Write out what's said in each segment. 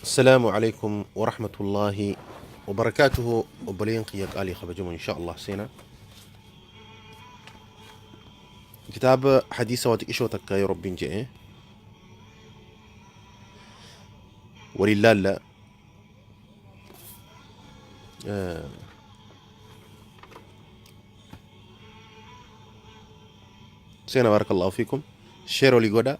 Assalaamu Aleykum Warahmatullaahi Wabarakaatuhu Obboleeyyan kiyya qaalii kabajamoo insha Allah seenaa kitaaba hadiisa waa xiqishoo takka yoo rabbiin je'e waliin laalla. Seena, barakallahu fiikum, share walii godha.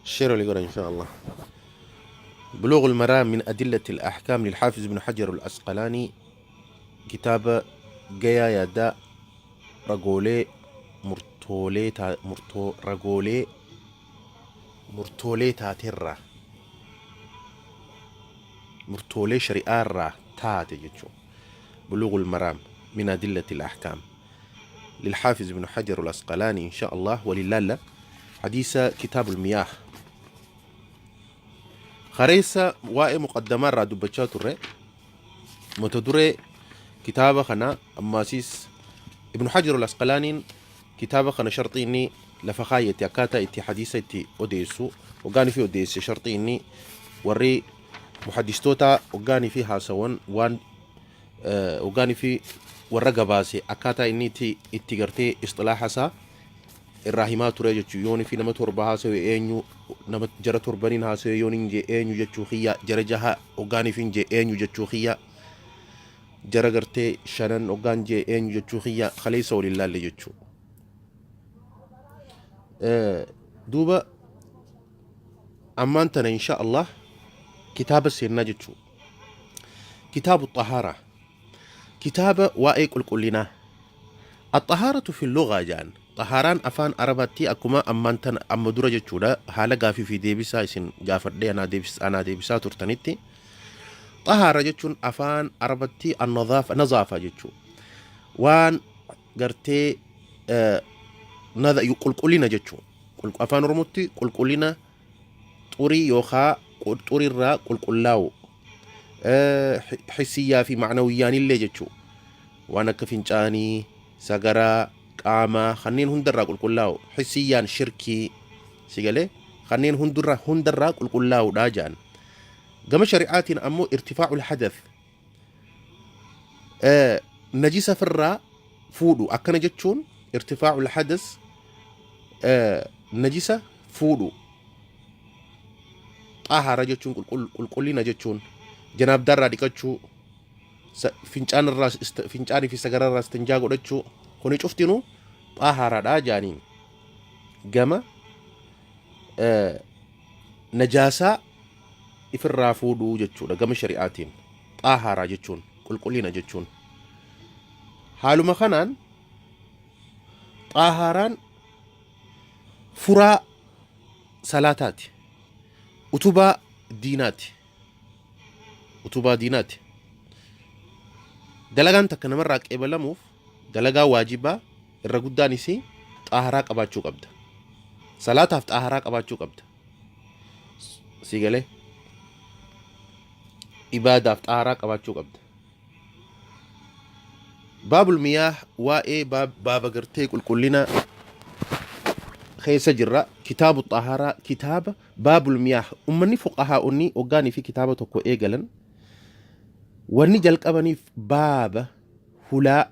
Share walii godha insha Allah. بلوغ المرام من أدلة الأحكام للحافظ بن حجر العسقلاني، كتاب جيا يادا ragoolee murtoolee murtoo ragoolee murtoolee taaterraa, murtoolee shari'aarraa taate jechuudha. بلوغ المرام من أدلة الأحكام للحافظ ابن حجر العسقلاني، إن شاء الله ولله حديث كتاب المياه. Kaleessa waa'ee muqaddamaa irraa dubbachaa turre. Mata duree kitaaba kana ammaasiis Ibnu Hajar al-Asqalaaniin kitaaba kana sharxii inni lafa kaayyate, akkaataa itti hadiisa itti odeessu hoggaanii fi odeesse, sharxii inni warri muhaddistootaa hoggaanii fi haasawan waan hoggaanii fi warra gabaase, akkaataa inni itti gartee isxilaaha isaa irraa himaa ture jechuu. Yoon fi nama torba haasawe eenyu, nama jara torbaniin haasawe yoon hin jee eenyu jechuu kiyya, jara jaha hoggaaniif hin jee eenyu jechuu kiyya, jara gartee shanan hoggaan jee eenyu jechuu kiyya, kaleessa waliin laalle jechuu. Duuba ammaan tana insha Allah kitaaba seennaa jechuu. Kitaabu xahaaraa, kitaaba waa'ee qulqullinaa. Axahaaratu fi lugaa jedhan, xahaaraan afaan Arabaatti akkuma ammaan tana amma dura jechuudha, haala gaafii fi deebisaa isin gaafadhee anaa deebisaa turtanitti, xahaara jechuun afaan Arabatti annadaafa, nazaafa jechuu, waan gartee qulqullina jechuu. Afaan Oromootti qulqullina, xurii yookaa xurirraa qulqullaa'u, hissiyyaa fi ma'nawiyyaanillee jechuu, waan akka fincaanii, sagaraa, qaamaa kanneen hundarraa qulqullaa'u, hissiyyaan shirkii si galee, kanneen hundarraa qulqullaa'uudha jedhan. Gama shari'aatiin ammoo irtifaa'ul hadath, najisa firraa fuudhu. Akkana jechuun irtifaa'ul hadas, najisa fuudhu. Xahaara jechuun qulqullina jechuun janaabdaarraa dhiqachuu, fincaanirraa, fincaanii fi sagararraa istinjaa godhachuu, kuni cuftinuu xahaaraadha jaaniin. Gama najaasaa ifirraa fuudhuu jechuudha gama shari'aatiin xaaharaa jechuun, qulqullina jechuun. Haaluma kanaan xaahaaraan furaa salaataati, utubaa diinaati, utubaa diinaati. Dalagaan takka namarraa qeebalamuuf, dalagaa waajibaa irra guddaan isii xaaharaa qabaachuu qabda. Salaataaf xaaharaa qabaachuu qabda. Sii galee? Ibaadaaf xaaharaa qabaachuu qabda. Baabul miyaah, waa'ee baaba gartee qulqullina keessa jirra. Kitaabu xaaharaa, kitaaba baabul miyaah. Ummanni fuqahaa'onni hoggaanii fi kitaaba tokko eegalan, wanni jalqabaniif baaba, hulaa.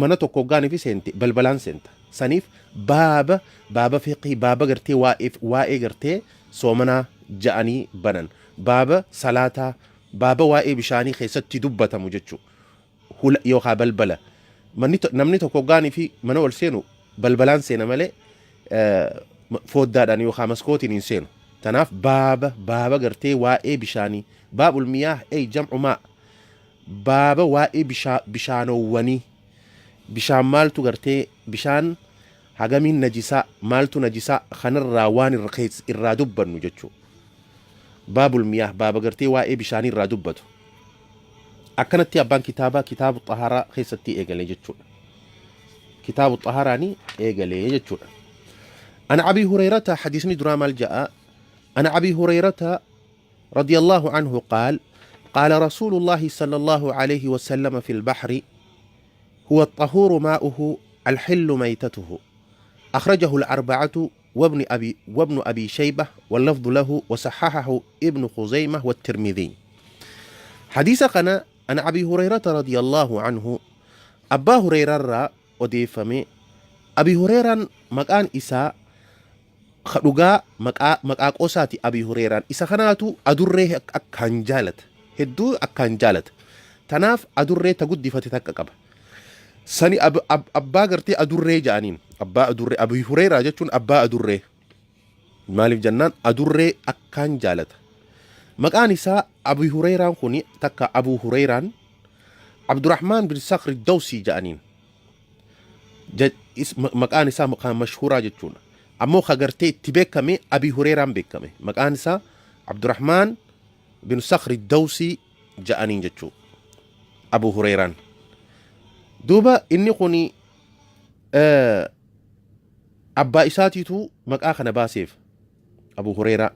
Mana tokko hoggaanii fi seente balbalaan seenta. Saniif baaba, baaba fiqhii, baaba gartee waa'ee gartee soomanaa ja'anii banan, baaba salaataa, baaba waa'ee bishaanii keessatti dubbatamu jechuu. Hula yookaa balbala. Namni tokko hoggaanii fi mana ol seenu balbalaan seena malee fooddaadhaan yookaa maskootiin hin seenu. Tanaaf baaba, baaba gartee waa'ee bishaanii, baabul miyaah, ey jam'u maa, baaba waa'ee bishaanowwanii. Bishaan maaltu gartee bishaan hagamiin najisaa, maaltu najisaa, kanarraa waan irraa dubbannu jechuu. Baabul miyaah, baaba gartee waa'ee bishaanii irraa dubbatu. Akkanatti abbaan kitaabaa kitaabu xaharaa keessatti eegale jechuudha. Kitaabu xaharaani eegalee jechuudha. An Abii Hureyrata, hadiisni duraa maal ja'a? An Abii Hureyrata رضي الله عنه قال: قال رسول الله صلى الله عليه وسلم في البحر: هو الطهور ماؤه. الحل ميتته. أخرجه الأربعة وابن أبي شيبة واللفظ له، وصححه ابن خزيمة والترمذي. حديث kana عن أبي هريرة رضي الله عنه، Abbaa Hureyraarraa odeeffame. Abi Hureyraan maqaan isaa ka dhugaa maqaa qoosaati. Abi Hureyraan isa kanaatu adurree akkaan jaalata, hedduu akkaan jaalata. Tanaaf adurree ta guddifate takka qaba. Sani abbaa gartee adurree ja'aniin, abbaa adurree. Abi Hureyraa jechuun abbaa adurree. Maaliif jennaan adurree akkaan jaalata. Maqaan isaa Abi Hureyraan kuni, takka Abu Hureyraan, Abdurrahmaan bin Sakri Dawsii ja'aniin. Maqaan isaa maqaan mashhuuraa jechuudha. Ammoo ka gartee itti beekame Abi Hureyraan beekame. Maqaan isaa Abdurrahmaan bin Sakri Dawsii ja'aniin jechuudha. Abu Hureyraan. Duuba inni kuni abbaa isaatiitu maqaa kana baaseef, Abu Hureyraa.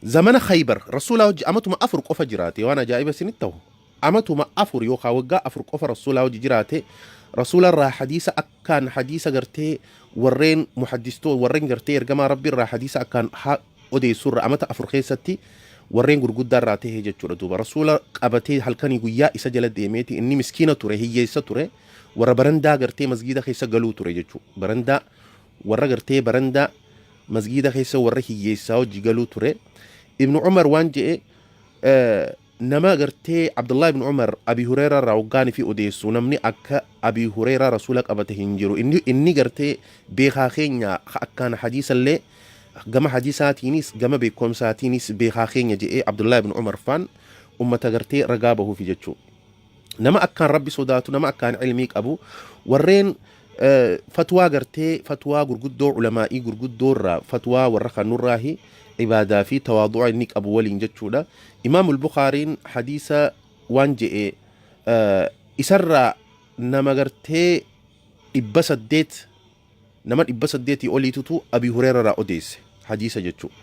Zamana Khaybar Rasuulaa wajji amatuma 4 qofa jiraate. Waan ajaa'iba isinitti ta'u, amatuma 4 yookaan waggaa 4 qofa Rasuulaa wajji jiraate. Rasuularraa hadiisa akkaan hadiisa gartee warreen muhaddistoo, warreen gartee ergamaa Rabbi irraa hadiisa akkaan odeessurra amata 4 keessatti warreen gurguddaa irraa ta'e jechuudha. Duuba Rasuula qabatee halkanii guyyaa isa jala deemeeti. Inni miskiina ture, hiyyeessa ture, warra barandaa gartee masgiida keessa galuu ture jechuudha. Barandaa warra gartee barandaa masgiida keessa warra hiyyeessaa hojii galuu ture. Ibnu Umar waan je'e, nama gartee Abdullah ibn Umar Abi Hureyraa irraa hoggaanii fi odeessu, namni akka Abi Hureyraa Rasuula qabate hin jiru. Inni gartee beekaa keenya akkaan hadiisallee gama hadiisaatiinis gama beekumsaatiinis beekaa keenya je'ee Abdullah ibn Umar faan ummata gartee ragaa bahuufi jechuudha. Nama akkaan Rabbi sodaatu, nama akkaan ilmii qabu, warreen fatwaa gartee fatwaa gurguddoo ulamaa'ii gurguddoo irraa fatwaa warra kanurraahi ibaadaa fi tawaadu'a inni qabu waliin jechuudha. Imaamul Bukhaariin hadiisa waan je'e, isarraa nama gartee 800, nama 800 oliitutu Abi Hureerarraa odeesse hadiisa jechuudha.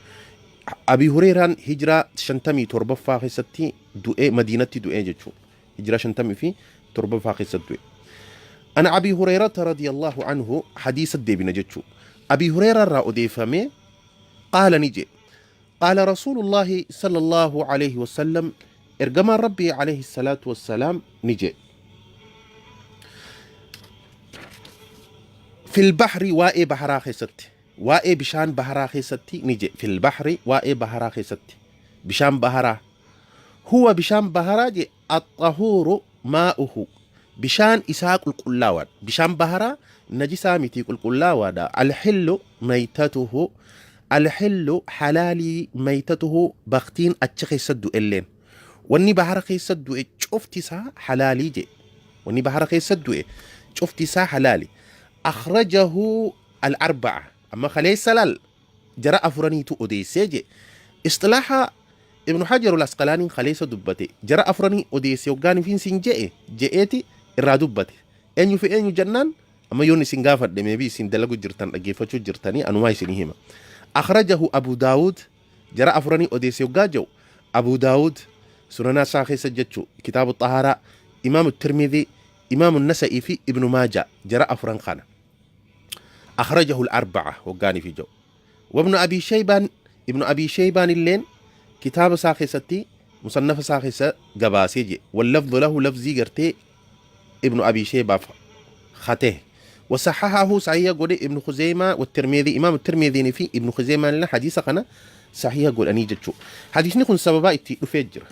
Abi Hureeraan hijiraa 57ffaa keessatti du'ee, Madiinatti du'ee jechuudha. Hijiraa 57ffaa keessatti du'e. عن أبي هريرة رضي الله عنه، hadiisa deebina jechuudha. Abi Hureerarraa odeeffame، قال ni jedhe، قال رسول الله صلى الله عليه وسلم، ergamaan Rabbii عليه الصلاة والسلام ni jedhe. في البحر، waa'ee baharaa keessatti, waa'ee bishaan baharaa keessatti ni jedhe. في البحر، waa'ee baharaa keessatti, bishaan baharaa. هو، bishaan baharaa je, الطهور ماؤه، bishaan isaa qulqullaawaadha. Bishaan baharaa najisaa miti, qulqullaawaadha. الحل ميتته، الحل halaalii, ميتته baktiin achi keessa du'elleen, wanni bahara keessa du'e cufti isaa halaalii je. Wanni bahara keessa du'e cufti isaa halaali. أخرجه الأربعة. Amma kaleessa laal, jara afuraniitu odeessee je. Isxilaaha Ibnu Hajar al-Asqalaaniin kaleessa dubbate, jara afuranii odeesse hoggaan fi sin je'e je'eeti irraa dubbate. Eenyu fi eenyu jennaan, amma yoon isin gaafadhe, maybe isin dalagu jirtan, dhaggeeffachuu jirtanii, anumaa isinii hima. أخرجه أبو داود، jara afuranii odeesse hoggaa jedhu, Abu Daawud sunanaa isaa keessa jechuu, kitaabu xahaaraa, Imaamu Tirmidii, Imaamu Nasa'ii fi Ibnu Maaja, jara afuran kana. أخرجه الأربعة hoggaanii fi jedhu. وابن أبي شيبة، Ibnu Abii Sheybaan illeen kitaaba isaa keessatti, musannafa isaa keessa gabaasee je. واللفظ له، lafzii gartee Ibnu Abii Sheybaaf خته. وصححه، صحيح godhe، ابن خزيمة والترمذي، إمام الترمذي fi Ibnu Khuzeymaa illee hadiisa kana sahiha godhanii jechuu. Hadiisni kun sababaa itti dhufee jira.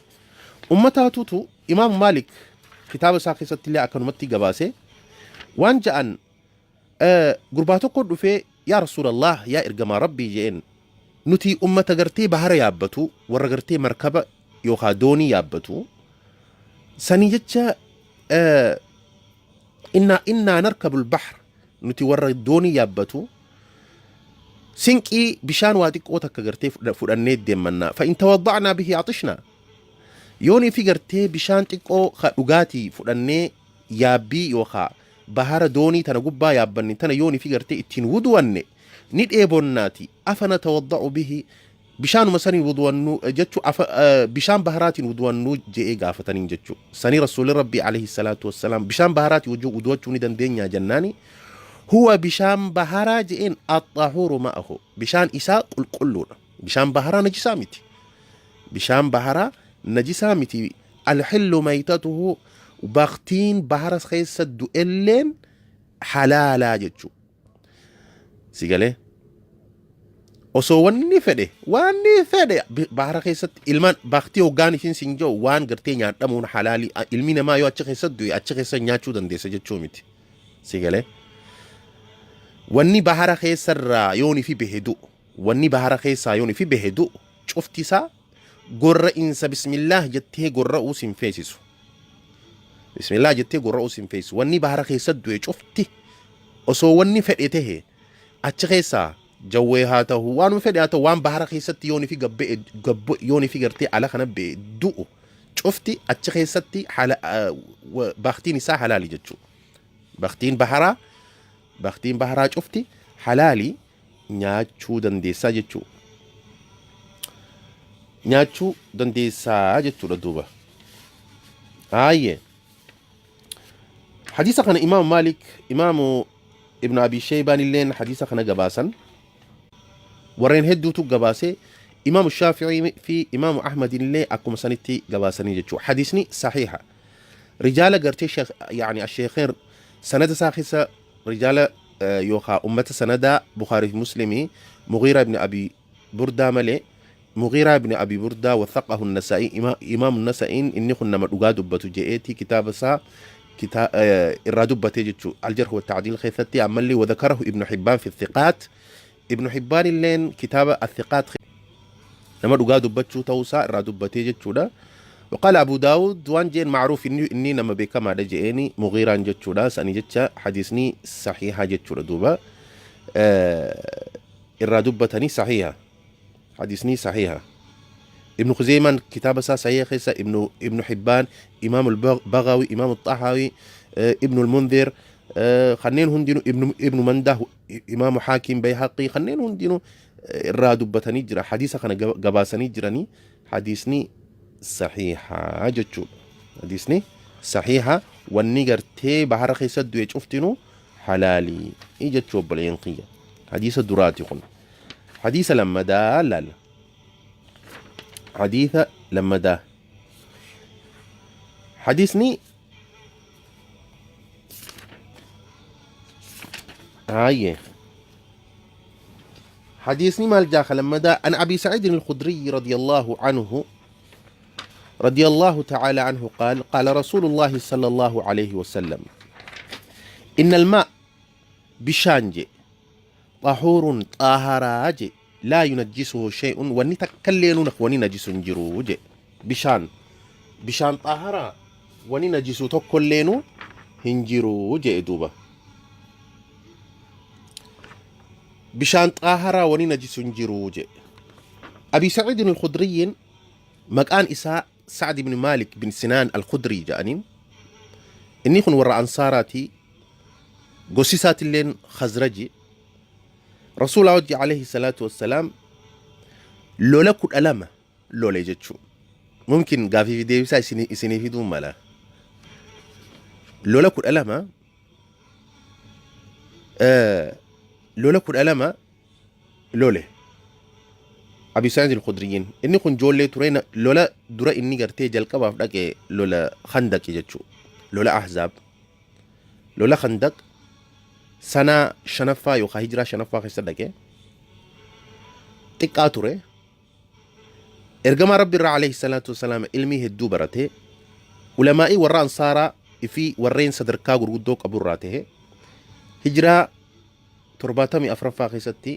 Ummataatutu Imaam Maalik kitaaba isaa keessatti illee akkanumatti gabaase. Waan ja'an, gurbaa tokko dhufee, "Yaa Rasuulallah, yaa ergamaa Rabbii," je'een, "nuti ummata gartee bahara yaabbatu, warra gartee markaba yookaan doonii yaabbatu sanii jecha, إنا نركب البحر، nuti warra doonii yaabbatu, sinqii bishaan waa xiqqoo takka gartee fudhannee deemmanna. فإن توضأنا به عطشنا، yoonii fi gartee bishaan xiqqoo ka dhugaatii fudhannee yaabbii yookaan bahara doonii tana gubbaa yaabbanne tana yoonii fi gartee ittiin wudu'anne ni dheebonnaati. أفنتوضأ به، Bishaanuma saniin wudu'annuu jechuu afa bishaan baharaatiin wudu'annuu je'ee gaafataniin jechuu. Sanii Rasuulli Rabbii alayhi salaatu wassalaam bishaan baharaatiin wudu'achuu ni dandeenyaa jennaani huwa bishaan baharaa je'een axxahuuru ma'ahu bishaan isaa qulqulluudha. Bishaan baharaa najisaa miti. Bishaan baharaa najisaa miti. Alxillu maytatuhu baktiin bahara keessa du'elleen halaalaa jechuu. Si galee? Osoo wanni fedhe wanni fedhe bahara keessatti ilmaan baktii hoggaan isin sin jiru waan gartee nyaadhamuun halaalii ilmi namaa yoo achi keessa du'e achi keessa nyaachuu dandeessa jechuu miti. Si galee? Wanni bahara keessarraa yoon fi bahe du'u wanni bahara keessaa yoon fi bahe du'u cufti isaa gorra'insa bismillaah jettee gorra'uu sin feesisu. Bismillaah jettee gorra'uu sin feesisu. Wanni bahara keessa du'e cufti osoo wanni fedhe tahe achi keessaa jawwee haa ta'u waanuma fedhe haa ta'u waan bahara keessatti yoon fi gabbe'e gabbu yoon fi gartee ala kana ba'e du'u cufti achi keessatti hala baktiin isaa halaali jechuudha. Baktiin baharaa baktiin baharaa cufti halaali nyaachuu dandeessaa jechuu nyaachuu dandeessaa jechuudha duuba. Haayye. Hadiisa kana Imaamu Maalik, Imaamu Ibn Abi Sheeybaan illeen hadiisa kana gabaasan. Warreen hedduutu gabaase. Imaamu Shaafi'ii fi Imaamu Ahmad illee akkuma sanitti gabaasanii jechuudha. Hadiisni sahiha. Rijaala gartee sheekh yaani asheekeen sanada isaa keessa rijaala yookaa ummata sanadaa Bukhaarii fi Muslimii Mughiiraa ibn Abi Burdaa malee Mughiiraa ibn Abi Burdaa wathaqahu Nasaa'ii Imaamu Nasa'iin inni kun nama dhugaa dubbatu je'eetii kitaaba isaa irraa dubbatee jechuu Aljarh wa Ta'diil keessatti ammallee wadakarahu Ibnu Hibbaan fi Thiqaat Ibnu Hibbaan illeen kitaaba Athiqaat nama dhugaa dubbachuu ta'uu isaa irraa dubbatee jechuudha. Waqaala Abu Daawud waan jeen macruuf inni nama beekamaadha je'eeni Mughiiraan jechuudha. Sani jecha hadiisni sahiiha jechuudha duuba. Irraa dubbatanii sahiiha. Hadiisni sahiiha. Ibnu Khuzeymaan kitaaba isaa sahiiha keessa Ibnu Hibbaan, Imaam Bagawi, Imaam Xahawi, Ibnu Munzir kanneen hundinuu Ibnu Mandah, Imaamu Haakim, Bayhaqii kanneen hundinuu irraa dubbatanii jira hadiisa kana gabaasanii jiranii hadiisni sahiiha jechuudha hadiisni sahiiha wanni gartee bahara keessa du'e cuftinuu halaalii jechuu obboleeyyan kiyya hadiisa duraati kun hadiisa lammadaa laalla hadiisa lammadaa hadiisni haayye حديثني مال جاخ لما دا عن أبي سعيد الخدري رضي الله عنه رضي الله تعالى عنه قال قال رسول الله صلى الله عليه وسلم إن الماء بشانج طهور طاهراج لا ينجسه شيء وني تكلين وني نجس جروج بشان بشان طاهرة وني نجس تكلين هنجرو دوبا Bishaan xaaharaa wani najisu hin jiru jedhe. Abii Saciidin Al-Khudriyyiin maqaan isaa Sa'd ibn Maalik bin Sinaan Al-Khudrii jedhaniin. Inni kun warra Ansaaraati. Gosi isaatilleen Khazraji. Rasuulaa wajji alayhi salaatu wassalaam lola 12 lole jechuu. Mumkin gaafii fi deebisaa isinii fiduun mala. Lola 12 lola 12 lole. Abi Sa'iid al-Khudriyyiin inni kun joollee ture lola dura inni gartee jalqabaaf dhaqe lola Khandaqi jechuu. Lola Ahzaab. Lola Khandaq sanaa shanaffaa yookaan hijiraa shanaffaa keessa dhaqe. Xiqqaa ture. Ergamaa Rabbi irraa alayhi salaatu wasalaam ilmii hedduu barate, ulamaa'ii warra Ansaaraa fi warreen sadarkaa gurguddoo qabu irraa tahe, Hijraa 74ffaa keessatti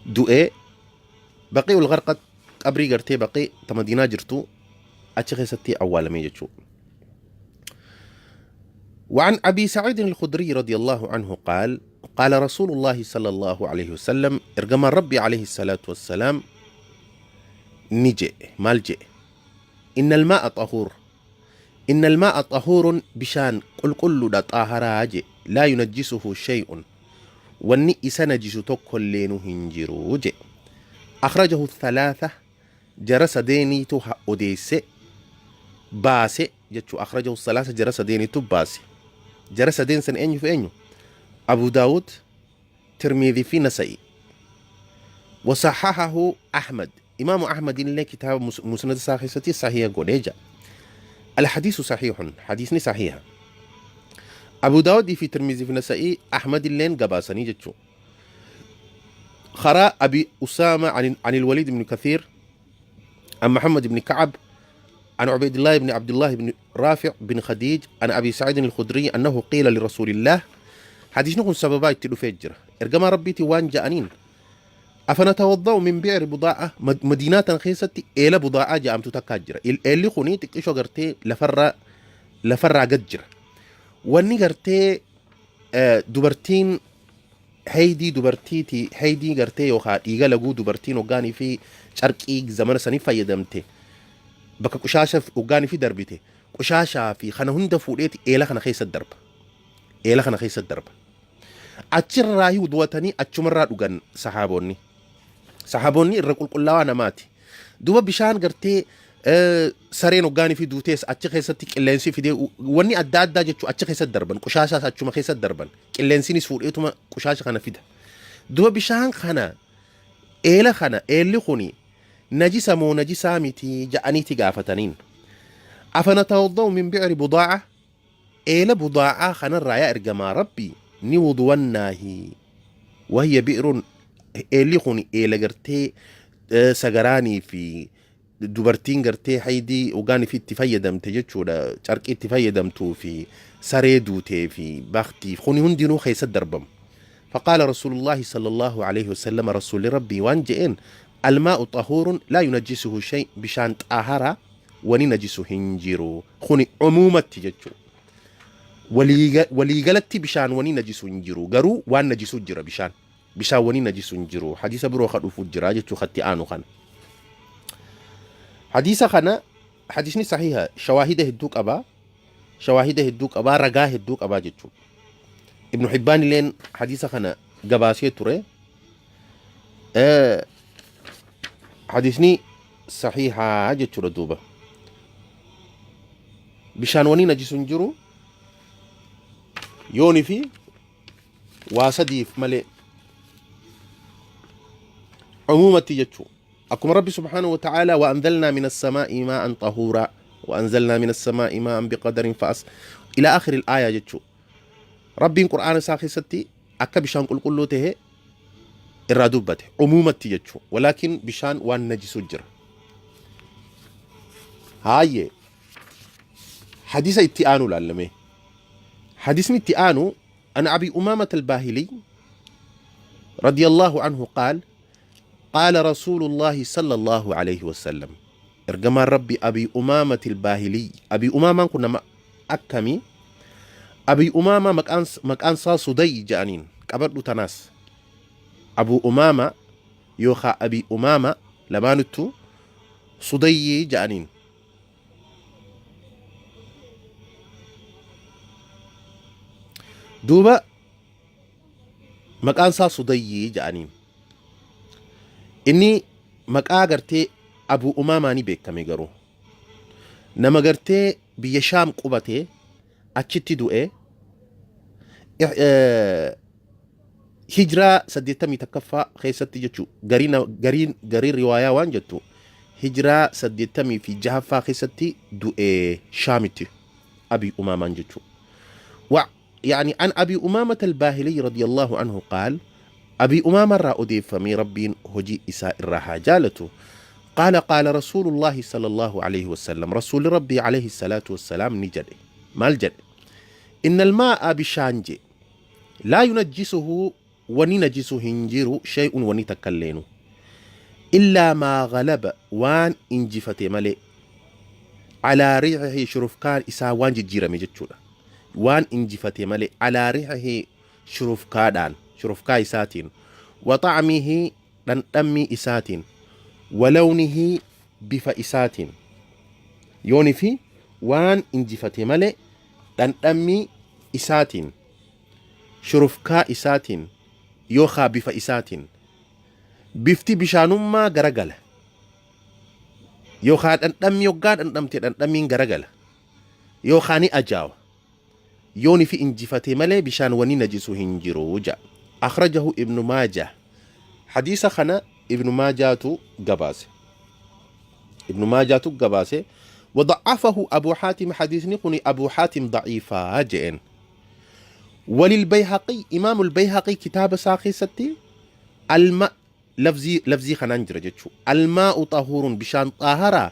du'ee Baqii'ul Gharqad qabrii gartee Baqii ta Madiinaa jirtu achi keessatti awwaalamee jechuudha. وعن أبي سعيد الخدري رضي الله عنه قال قال رسول الله صلى الله عليه وسلم إرجما ربي عليه الصلاة والسلام نجئ مالجئ إن الماء طهور إن الماء طهور بشان قل كل دا طاهراج لا ينجسه شيء wanni isa najisu tokkolleenu hin jiru je. Akhrajahu thalaatha, jara sadeeniitu odeesse, baase jechuu. Akhrajahu thalaatha, jara sadeeniitu baase. Jara sadeen san eenyu fi eenyu? Abu Daawud, Tirmiidii fi Nasa'i. Wasahahahu Ahmad, Imaamu Ahmad illee kitaaba musnad isaa keessatti sahiha godhee jira. Alhadiisu sahiihun, hadiisni sahiha. Abu Daawudii fi Tirmiizii fi Nasa'ii, Ahmad illeen gabaasanii jechuu. Karaa Abi Usaama عن الوليد بن كثير عن محمد بن كعب عن عبيد الله بن عبد الله بن رافع بن خديج عن أبي سعيد الخدري أنه قيل لرسول الله. Hadiisni kun sababaa itti dhufee jira. Ergamaa Rabbiiti waan ja'aniin: أفنتوضأ من بئر بضاعة؟ Madiinaa tan keessatti eela Budaa'aa ja'amtu takkaa jira. Eelli kuni xiqqishoo gartee lafarraa gad jira. Wanni gartee dubartiin heydii, dubartiiti heydii gartee yookaan dhiiga laguu, dubartiin hoggaanii fi carqii zamana sanii fayyadamte, bakka qushaasha hoggaanii fi darbite, qushaashaa fi kana hunda fuudheeti eela kana keessa darba. Eela kana keessa darba. Achirraa wudu'atanii achumarraa dhugan sahaabonni. Sahaabonni irra qulqullaawaa namaati. Duba bishaan gartee sareen hoggaanii fi duutees achi keessatti qilleensi fidee, wanni adda addaa jechuu achi keessatti darban, qushaashaas achuma keessatti darban, qilleensinis fuudheetuma qushaasha kana fida. Duba bishaan kana, eela kana, eelli kuni najisa moo najisaa miti ja'aniiti gaafataniin. أفنتوضأ من بئر بضاعة؟ Eela Budaa'aa kanarraa yaa ergamaa Rabbii ni wuduwannaahi? وهي بئر, eelli kun eela gartee sagaraanii fi dubartiin gartee haydii hoggaanii fi itti fayyadamte jechuudha, carqii itti fayyadamtuu fi saree duutee fi baktii kuni hundinuu keessa darbamu. فقال رسول الله صلى الله عليه وسلم, رسول ربي waan je'een: الماء طهور لا ينجسه شيء, bishaan xaahara, wani najisu hin jiru. Kuni cumuumatti jechuu, waliigalatti bishaan wani najisu hin jiru. Garuu waan najisu jira. Bishaan wani najisu hin jiru. Hadiisa biroo ka dhufu jira jechuu katti aanu kana. Hadiisa kana, hadiisni sahiha, shawaahida hedduu qabaa, shawaahida hedduu qabaa, ragaa hedduu qabaa jechuu. Ibnu Hibbaan illeen hadiisa kana gabaasee ture. Hadiisni sahihaa jechuudha. Duuba bishaan wani najisu hin jiru yooni fi waa sadiif malee, cumuumatti jechuu. Akkuma Rabbi سبحانه وتعالى: وأنزلنا من السماء ماء طهورا وأنزلنا من السماء ماء بقدر فأس إلى آخر الآية jechuu. Rabbiin Qur'aana isaa keessatti akka bishaan qulqulluu tahe irraa dubbate cumuumatti jechuu. Walaakin bishaan waan najisu jira. Haayyee, hadiisa itti aanu laallame. Hadisni itti aanu: عن أبي أمامة الباهلي رضي الله عنه قال: قال رسول الله صلى الله عليه وسلم. Ergamaan Rabbi Abi Umaamati Albaahilii. Abi Umaamaan kun nama akkamii? Abi Umaama maqaan isaa Suday jedhaniin. Qabadhu tanaas, Abu Umaama yookaa Abi Umaama lamaanittu Sudayyii jedhaniin. Duuba maqaan isaa Sudayyii jedhaniin. Inni maqaa gartee Abu Umaamaa ni beekame, garuu nama gartee biyya Shaam qubatee achitti du'e. Hijiraa 81ffaa keessatti jechuu. Gariin gariin riwaayaa waan jettu hijiraa 86ffaa keessatti du'e Shaamitti Abi Umaamaan jechuu. يعني عن أبي أمامة الباهلي رضي الله عنه قال, أبي أمامة را أديفمي, ربين هجي إساء الراحة جالته، قال: قال رسول الله صلى الله عليه وسلم, رسول ربي عليه الصلاة والسلام ni jedhe. Maal jedhe? إن الماء, bishaan je, لا ينجسه, wani najisu hin jiru, شيء, wani takkalleenu, إلا ما غلب, waan injifate malee, على ريحه, shurufkaan isaa waan jijjiirame jechuudha, waan injifate malee, على ريحه, shurufkaadhaan, shurufkaa isaatiin, وطعمه, dhandhammii isaatiin, ولونه, bifa isaatiin. Yooni fi waan injifate malee, dhandhammii isaatiin, shurufkaa isaatiin yookaa bifa isaatiin. Bifti bishaanummaa garagala. Yookaa dhandhammi yoggaa dhandhamte dhandhammiin garagala. Yookaa ni ajaawa. Yoon ifi injifate malee bishaan wani najisu hin jiru ja'a. Akhrajahu Ibnu Maajah. Hadiisa kana Ibnu Maajaatu gabaase. Ibnu Maajaatu gabaase. Wada'afahu Abu Haatim hadiisni kuni Abu Haatim da'iifaa je'een. Walil Bayhaqii Imaamul Bayhaqii kitaaba isaa keessatti alma lafzii lafzii kanaan jira jechuu. Almaa'u xahuurun bishaan xaaharaa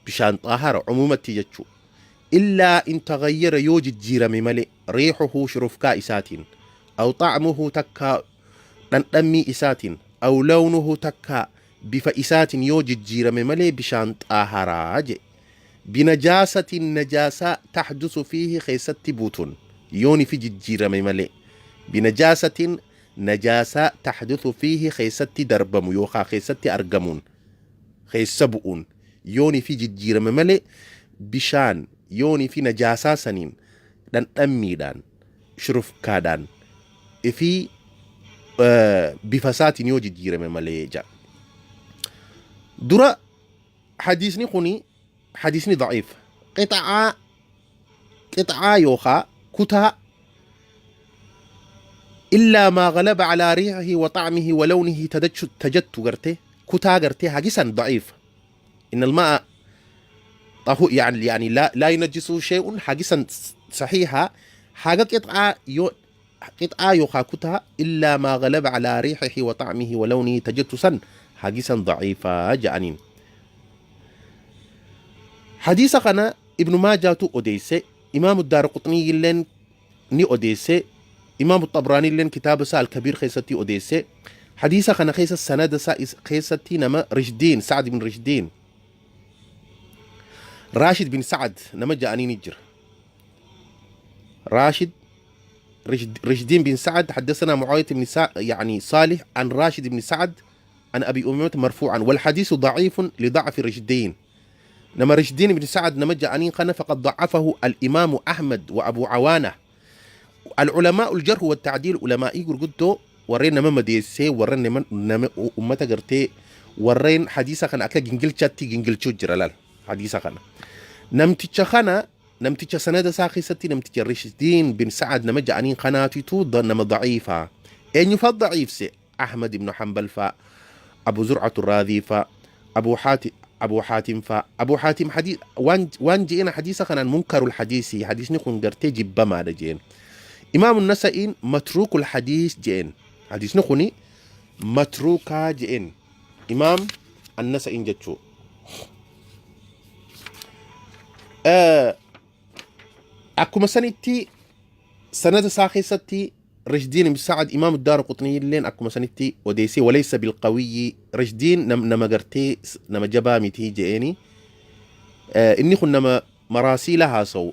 bishaan xaahara umumatti jechuu. Illaa in taghayyara yoo jijjiirame malee riixuhu shurufkaa isaatiin aw xa'muhu takkaa dhandhammii isaatiin aw lawnuhu takkaa bifa isaatiin yoo jijjiirame malee bishaan xaaharaa jedhe. Binajaasatin najaasaa taxdusu fiihi keessatti buutun yoonifi jijjiirame malee binajaasatin najaasaa taxdusu fiihi keessatti darbamu yookaa keessatti argamuun keessa bu'uun yoonifi jijjiirame malee bishaan yoonifi najaasaa saniin dhandhammiidhaan shurufkaadhaan fi bifa isaatiin yoo jijjiirame malee jedha. Dura hadiisni kuni hadiisni daciif qixa'aa qixa'aa yookaa kutaa illaa maa galaba calaa riixihi wa xacmihi wa lawnihi tajattu gartee kutaa gartee hagisan daciif إن الماء طهو يعني لا ينجسه شيء حاجسا صحيحة حاجة قطعة يو قطعة يخاكتها إلا ما غلب على ريحه وطعمه ولونه تجسسا حاجسا ضعيفة جانين حديث كان ابن ماجه أوديسي إمام الدار قطني لين ني أوديسي إمام الطبراني لين كتاب سال الكبير خيستي أوديسي حديث كان خيس السند خيستي نما رشدين سعد بن رشدين راشد بن سعد نما جاءني نجر راشد رشدين بن سعد حدثنا معاوية بن يعني صالح عن راشد بن سعد عن أبي أمامة مرفوعا والحديث ضعيف لضعف رشدين نما رشدين بن سعد نما جاءني قنا فقد ضعفه الإمام أحمد وأبو عوانة العلماء الجرح والتعديل علماء قلتو ورين نما مديسي ورين نما أمتا قرتي ورين حديثة كان أكا جنجل شاتي جنجل شجر حديثة كان نمتيتش خنا نمتيتش سند ساخيستي نمتيتش رشدين بن سعد نما جانين قناتي تو نما ضعيفة إن يفضل ضعيف سي أحمد بن حنبل فا أبو زرعة الراذي فا أبو حاتم أبو حاتم فا أبو حاتم حديث وان جينا حديثة كان منكر الحديث حديث نكون قرتي جبا ما جين إمام النسائي متروك الحديث جين حديث نكوني متروكا جين إمام النسائي جتشو أكو سنتي سنة ساخيستي رشدين بن سعد إمام الدار قطني لين أكو سنتي وديسي وليس بالقوي رشدين نما قرتي نما جبا متي جيني إني خن نما مراسيلها سو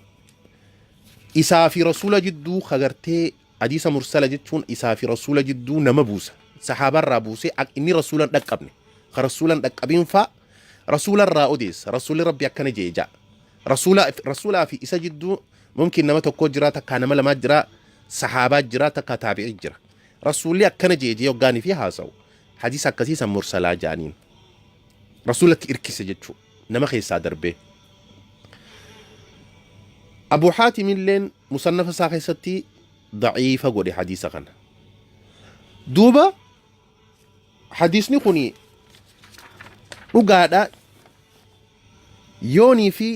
إسا في رسول جدو خغرتي حديث مرسلة جتون إسا في رسول جدو نما بوسة صحابة رابوسي إني رسولا دقبني خرسولا دقبين فا رسولا راوديس رسول ربي أكن جيجا رسولا في إسا جدو ممكن نما تكو جرا تكا نما لما جرا صحابة جرا تكا تابعي جرا رسولي أكن جيجي يوغاني فيها سو حديث كثيسا مرسلا جانين رسولك إركس جتشو نما خيسا دربي أبو حاتم لين مصنف ساخيستي ضعيفة قولي حديثة كان دوبا حديثني خوني dhugaadha yoonii fi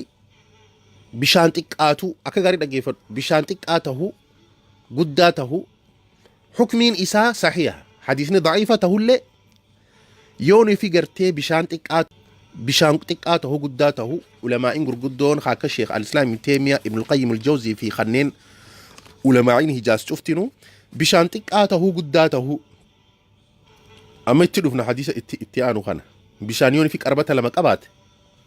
bishaan xiqqaatu akka gaarii dhaggeeffadhu bishaan xiqqaa tahu guddaa tahu hukmiin isaa sahiha hadiisni daciifa tahullee yoonii fi gartee bishaan xiqqaa bishaan xiqqaa tahu guddaa tahu ulamaa'iin gurguddoon akka sheekh al-islaam ibn teemiyaa ibn al-qayyim al-jawzii fi kanneen ulamaa'iin hijaaz cuftinu bishaan xiqqaa tahu guddaa tahu amma itti dhufna hadiisa itti aanu kana bishaan yoon fi qarbata lama qabaate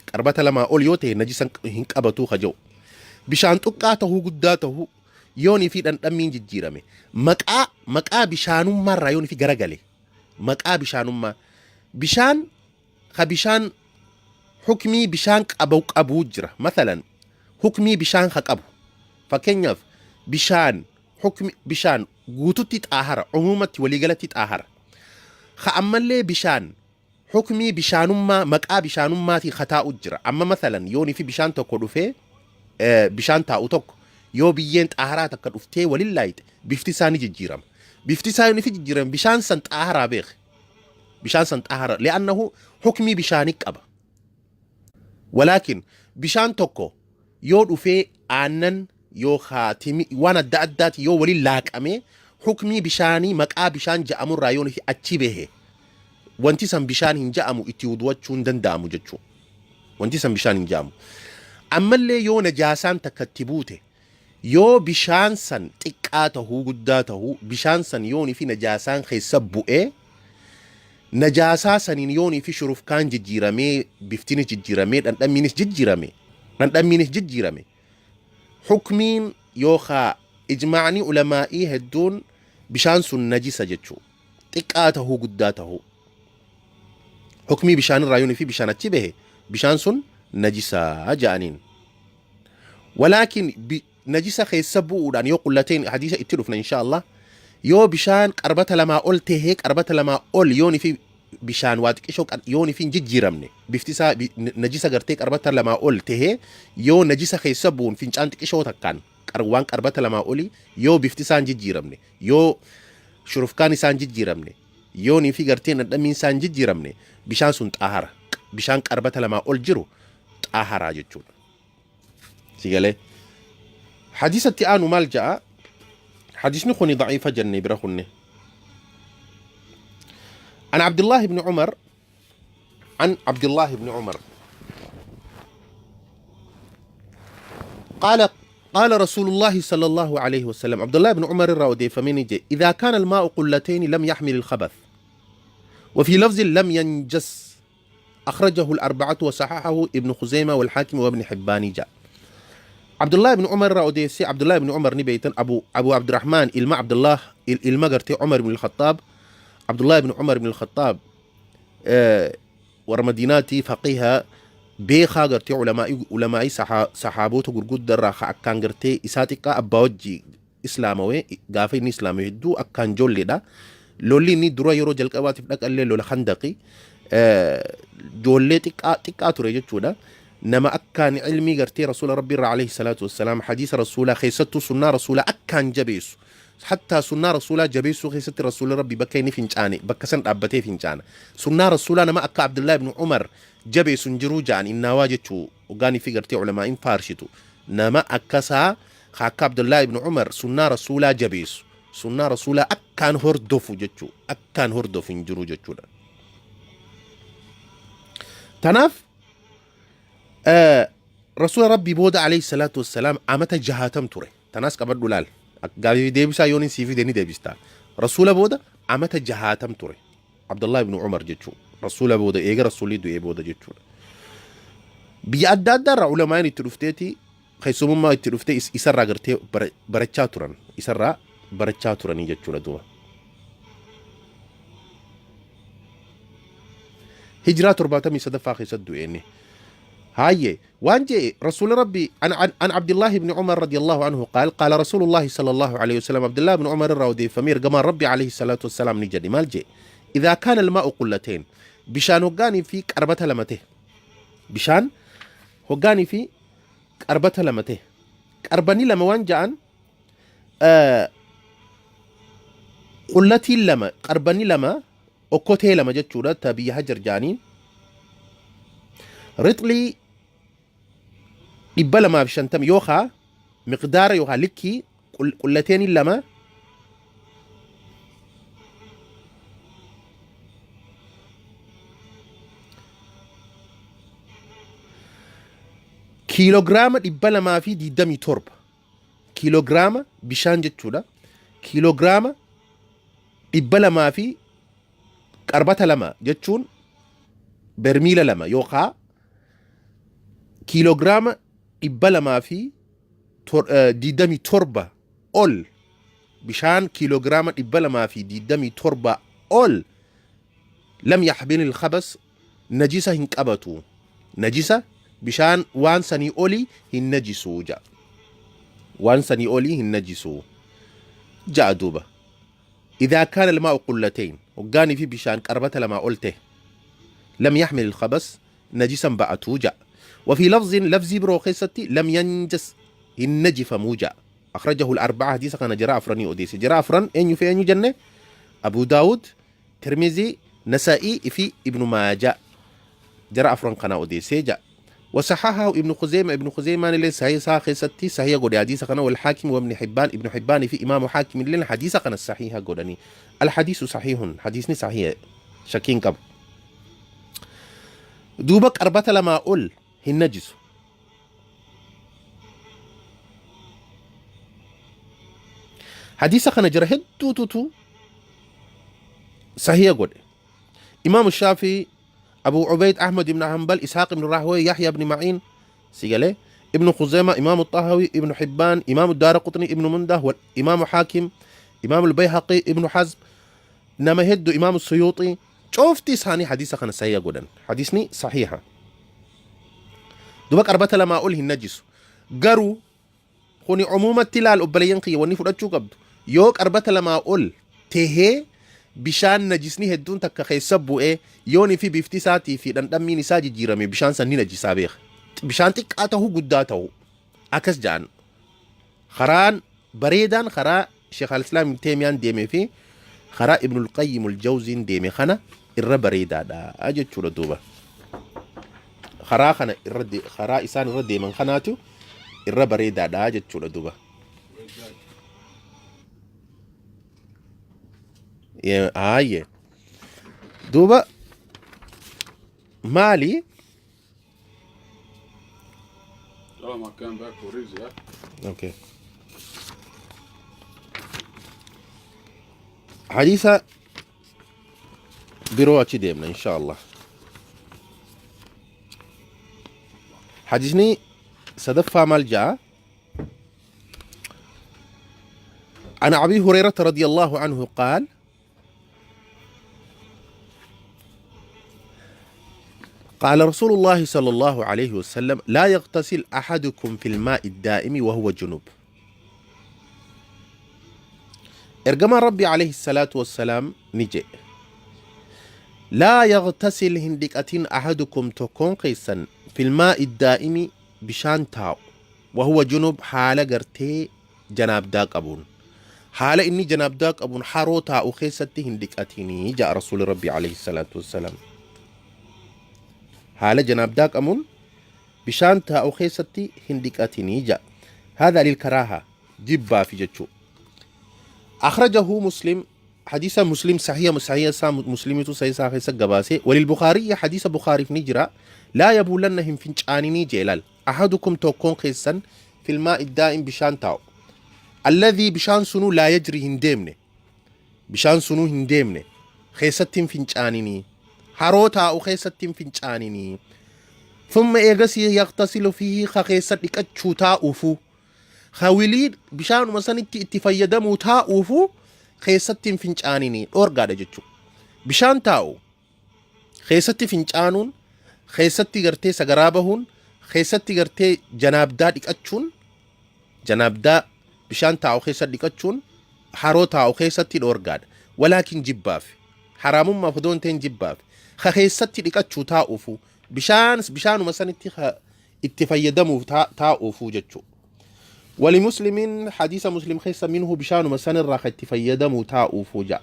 qarbata lamaa ol yoo ta'e najisa hin qabatuu ka jedhu bishaan xiqqaa tahuu guddaa tahuu yoonii fi dhandhammiin jijjiirame maqaa bishaanummaarraa yoonii fi garagale maqaa bishaanummaa bishaan ka bishaan hukmii bishaan qabu qabuu jira mathalan hukmii bishaan ka qabu fakkeenyaaf bishaan hukmi bishaan guututti xaahara umumatti waliigalatti xaahara Ka ammallee bishaan hukmii bishaanummaa maqaa bishaanummaatii ka taa'u jira. Amma mathalan yoonii fi bishaan tokko dhufee bishaan taa'u tokko yoo biyyeen xaaharaa takka dhuftee walin laayxe bifti isaa ni jijjiirama. Bifti isaa yoonii fi jijjiirame bishaan san xaaharaa beekhe. Bishaan san xaahara li'annahu hukmii bishaanii qaba. Walaakin bishaan tokko yoo dhufee aannan yookaa timi waan adda addaati yoo waliin laaqamee hukmii bishaanii maqaa bishaan ja'amurraa yoo achi bahe wanti san bishaan hin ja'amu itti wudu'achuu hin danda'amu jechuu. Wanti san bishaan hin ja'amu. Ammallee yoo najaasaan takka itti buute yoo bishaan san xiqqaa tahuu guddaa tahuu bishaan san yoonii fi najaasaan keessa bu'ee najaasaa saniin yoonii fi shurufkaan jijjiiramee biftinis jijjiiramee dhandhammiinis jijjiirame dhandhammiinis jijjiirame hukmiin yookaa ijmaa'ni ulamaa'ii hedduun bishaan sun najisa jechuu xiqqaa tahuu guddaa tahuu hukmii bishaanirraa yoonii fi bishaan achi bahe bishaan sun najisaa ja'aniin. Walaakin najisa keessa bu'uudhaan yoo qullateen hadiisa itti dhufna insha Allah yoo bishaan qarbata lamaa ol tahee qarbata lamaa ol yoon fi bishaan waa xiqqishoo yoon fi hin jijjiiramne bifti isaa najisa gartee qarbata lamaa ol tahee yoo najisa keessa bu'uun fincaan xiqqishoo takkaan waan qarbata lamaa olii yoo bifti isaa hin jijjiiramne yoo shurufkaan isaa hin jijjiiramne yoonii fi gartee dhandhamiin isaa hin jijjiiramne bishaan sun xaahara bishaan qarbata lamaa ol jiru xaaharaa jechuudha. Si galee. Hadiisa itti aanu maal ja'a? Hadiisni kuni daciifa jenne bira kunne. An Abdullah ibn Umar عن عبد الله بن عمر قال قال رسول الله صلى الله عليه وسلم عبد الله بن عمر الراودي فمن إذا كان الماء قلتين لم يحمل الخبث وفي لفظ لم ينجس أخرجه الأربعة وصححه ابن خزيمة والحاكم وابن حبان جاء عبد الله بن عمر رأوديسي عبد الله بن عمر نبيتن أبو عبد الرحمن إلما عبد الله إلما قرتي عمر بن الخطاب عبد الله بن عمر بن الخطاب warra madiinaati faqiha beekaa gartee ulamaa'ii saxaaboota gurguddaa irraa ka akkaan gartee isaa xiqqaa abbaa wajji islaamawee gaafa inni islaamawe hedduu akkaan joolleedha. Lolli inni dura yeroo jalqabaatiif dhaqallee lola handaqi joollee xiqqaa xiqqaa ture jechuudha. Nama akkaan ilmii gartee rasuula rabbii irraa alayhi salaatu wassalaam hadiisa rasuulaa keessattuu sunnaa rasuulaa akkaan jabeessu. Hattaa sunnaa rasuulaa jabeessuu keessatti rasuulli rabbii bakka inni fincaane bakka san dhaabbatee fincaana. Sunnaa rasuulaa nama akka Abdullahi ibn Umar jabeessu hin jiruu ja'an innaawaa jechuu hoggaanii fi gartee ulamaa'in faarsitu. Nama akkasaa ka akka Abdullahi ibn Umar sunnaa rasuulaa jabeessu sunnaa rasuulaa akkaan hordofu jechuu akkaan hordofu hin jiru jechuudha. Tanaaf rasuula rabbii booda alayhi salaatu wassalaam amata jahaatam ture. Tanaas qabadhu laal. Gaafii deebisaa yoon sii fide ni deebista. Rasuula booda amata jahaatam ture. Abdullah ibn Umar jechuu. Rasuula booda eega rasuulli du'ee booda jechuudha. Biyya adda addaa irraa ulamaa'in itti dhufteeti keessumummaa itti dhuftee isarraa gartee barachaa turan. Isarraa barachaa turanii jechuudha duuba. Hijiraa 73ffaa keessatti du'e inni. Haayye waan je'e rasuuli rabbi an Abdullahi ibn Umar radiyallahu anhu qaal qaala rasuulullahi sallallahu alayhi wasallam Abdullahi ibn Umar irraa odeeffamee ergamaan rabbi alayhi salaatu wassalaam ni jedhe maal je'e idhaa kaana almaa'u qullateen bishaan hoggaanii fi qarbata lama ta'e bishaan hoggaanii fi qarbata lama ta'e qarbanii lama waan ja'an qullatiin lama qarbanii lama okkotee lama jechuudha ta biyya hajar ja'aniin rixlii 250 yookaa miqdaara yookaa likkii qullateeniin lama kiiloogiraama 227 kiiloogiraama bishaan jechuudha kiiloogiraama 200 fi qarbata lama jechuun bermiila lama yookaa kiiloogiraama 227 ol bishaan kiiloogiraama 227 ol lam yaxmil ilkhabas najisa hin qabatu najisa bishaan waan sanii olii hin najisuu ja'a waan sanii olii hin najisuu ja'a duuba idaa kaana almaa'u qullatayn. Hoggaanii fi bishaan qarbata lamaa ol tahe. Lam yaxmil ilkhabas najisan ba'atuu ja'a. Wafii lafzin lafzii biroo keessatti lam yanjas hin najifamuu ja'a. Akhrajahu al-arba'a hadiisa kana jara afranii odeesse. Jara afran eenyu fi eenyu jenne? Abu Daawud, Tirmizii, Nasa'ii fi Ibnu Maajaa. Jara afran kana odeessee ja'a. Wasahahahu Ibnu Khuzeema Ibnu Khuzeemaan illee sahih isaa keessatti sahiha godhe hadiisa kana wal Haakim wa Ibnu Hibbaan Ibnu Hibbaanii fi Imaamu Haakim illeen hadiisa kana sahiha godhanii. Al-hadiisu sahihun hadiisni sahiha shakkiin qabu. Duuba qarbata lamaa ol hin najisu. Hadiisa kana jara hedduututu sahiha godhe. Imaamu Shaafii, Abu Ubayd Ahmad ibn Hanbal, Ishaaq ibn Rahway, Yahya ibn Ma'iin, si galee Ibn Khuzaima, Imaamu Xahawi, Ibn Hibbaan, Imaamu Daaraqutni, Ibn Mundah, Imaamu Haakim, Imaamu Bayhaqi, Ibn Hazm, nama hedduu Imaamu Suyuuxii cufti isaanii hadiisa kana sahiha godhan. Hadiisni sahiha. Duba qarbata lamaa ol hin najisu. Garuu kuni umuumatti ilaal obboleeyyan kiyya wanni fudhachuu qabdu. Yoo qarbata lamaa ol tehee bishaan najisni hedduun takka keessa bu'ee yoonii fi bifti isaatii fi dhandhammiin isaa jijjiirame bishaan san ni najisaa beeka. Bishaan xiqqaa ta'uu guddaa ta'uu akkas ja'an. Karaan bareedaan karaa Sheekh Al-Islaam Ibn Teemiyaan deemee fi karaa Ibnul Qayyim Al-Jawziin deeme kana irra bareedaadha jechuudha duuba. Karaa kana irra karaa isaan irra deeman kanaatu irra bareedaadha jechuudha duuba. Haayye. Duuba maali? Tell him I come back for his, yeah? Okay. Hadiisa biroo achi deemna insha Allah. Hadiisni sadaffaa maal ja'a? عن أبي هريرة رضي الله عنه قال قال رسول الله صلى الله عليه وسلم لا يغتسل أحدكم في الماء الدائم وهو جنوب إرجما ربي عليه الصلاة والسلام نجي لا يغتسل هندكتين أحدكم تكون قيسا في الماء الدائم بشان تاو وهو جنوب حالة قرتي janaabdaa qabuun haala inni janaabdaa qabuun haroo taa'u keessatti hin dhiqatinii ja'a rasuuli rabbii alayhi salaatu wassalaam haala janaabdaa qabuun bishaan taa'u keessatti hin dhiqatinii ja'a haadha lilkaraaha jibbaafi jechuu akhrajahu muslim hadiisa muslim sahiha sahiha isaa muslimitu sahiha isaa keessa gabaase walil bukhaariyyi hadiisa bukhaariif ni jira laa yabuulanna hin fincaaninii jee laal Ahadukum tokkoon keessan fil maa'i daa'im bishaan taa'u. Alladhii bishaan sunuu laa yajrii hin deemne. Bishaan sunuu hin deemne. Keessatti hin fincaaninii. Haroo taa'u keessatti hin fincaaninii. Thumma eegasii yaqtasilu fiihi ka keessa dhiqachuu taa'uufu. Ka wilii bishaanuma sanitti itti fayyadamuu taa'uufu keessatti hin fincaaninii. Dhoorgaadha jechuudha. Bishaan taa'u keessatti fincaanuun, keessatti gartee sagaraa bahuun, keessatti gartee janaabdaa dhiqachuun, janaabdaa bishaan taa'u keessa dhiqachuun haroo taa'u keessatti dhoorgaadha. Walaakin jibbaaf haraamummaaf odoo hin ta'in jibbaaf ka keessatti dhiqachuu taa'uufu bishaan bishaanuma sanitti ka itti fayyadamuuf taa'uufu jechuudha. Walimuslimiin hadiisa muslim keessa minhu bishaanuma sanirraa ka itti fayyadamuu taa'uufu ja'a.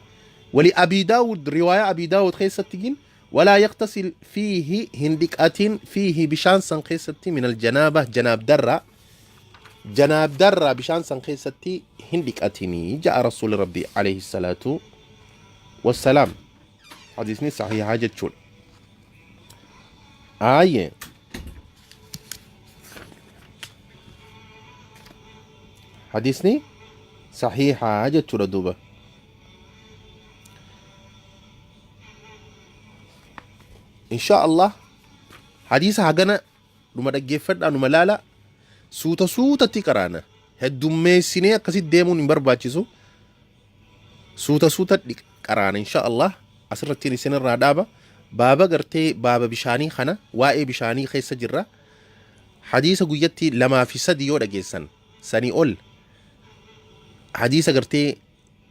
Wali Abii Daawud riwaayaa Abii Daawud keessatti gin walaa yaqtasil fiihi hin dhiqatin fiihi bishaan san keessatti minal janaaba janaabdarraa janaabdarraa bishaan san keessatti hin dhiqatinii ja'a rasuuli rabbii alayhi salaatu wassalaam. Hadiisni sahihaa jechuudha. Aayyee. Hadiisni sahiihaa jechuudha duuba. Inshaa Allah hadiisa hagana numa dhaggeeffadhaa numa laala suuta suutatti qaraana heddummeessinee akkasitti deemuun hin barbaachisu suuta suuta qaraana inshaa Allah asirrattiin isinirraa dhaaba baaba gartee baaba bishaanii kana waa'ee bishaanii keessa jirra hadiisa guyyatti lamaa fi sadi yoo dhageessan sanii ol hadiisa gartee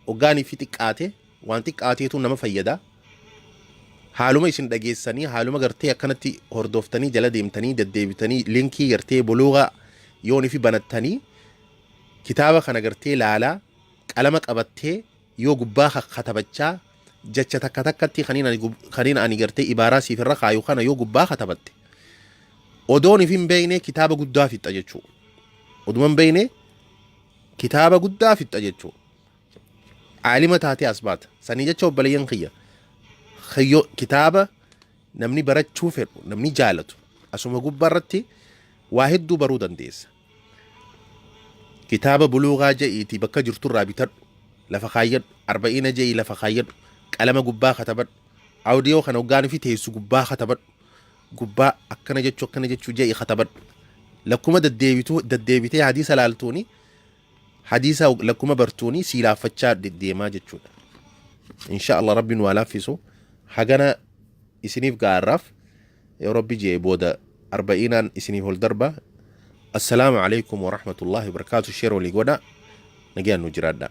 hoggaanii fi xiqqaate Waan xiqqaateetu nama fayyada. Haaluma isin dhageessanii, haaluma gartee akkanatti hordoftanii, jala deemtanii, deddeebitanii, linkii gartee Buluuga yoon ifi banattanii, kitaaba kana gartee laalaa, qalama qabattee yoo gubbaa katabachaa, jecha takka takkatti kaniin ani gartee ibaaraa siif irra kaayu kana yoo gubbaa katabatte, odoon if hin beekne kitaaba guddaa fixxa jechuu. Oduma hin beekne kitaaba guddaa fixxa jechuu. Aalima taatee as baata. Sanii jecha, obboleeyyan kiyya, kiyyo kitaaba namni barachuu fedhu, namni jaalatu, asuma gubbaa irratti waa hedduu baruu dandeessa. Kitaaba Buluugaa ja'iitii bakka jirturraa bitadhu, lafa kaayyadhu, Arba'iina ja'ii lafa kaayyadhu, qalama gubbaa katabadhu, audio kana hoggaan fi teessu gubbaa katabadhu, gubbaa akkana jechuu, akkana jechuu ja'i katabadhu. Lakkuma deddeebituu deddeebitee hadiisa laaltuuni, hadiisa lakkuma bartuuni sii laaffachaa deemaa jechuudha. Insha Allah Rabbiin waa laaffisu. Hagana isiniif gaarraaf, yoo Rabbi jee booda Arba'iinaan isiniif ol darba. Assalaamu alaikum warahmatullahi wabarakaatu. Share walii godha. Nagayaan nu jiraadha.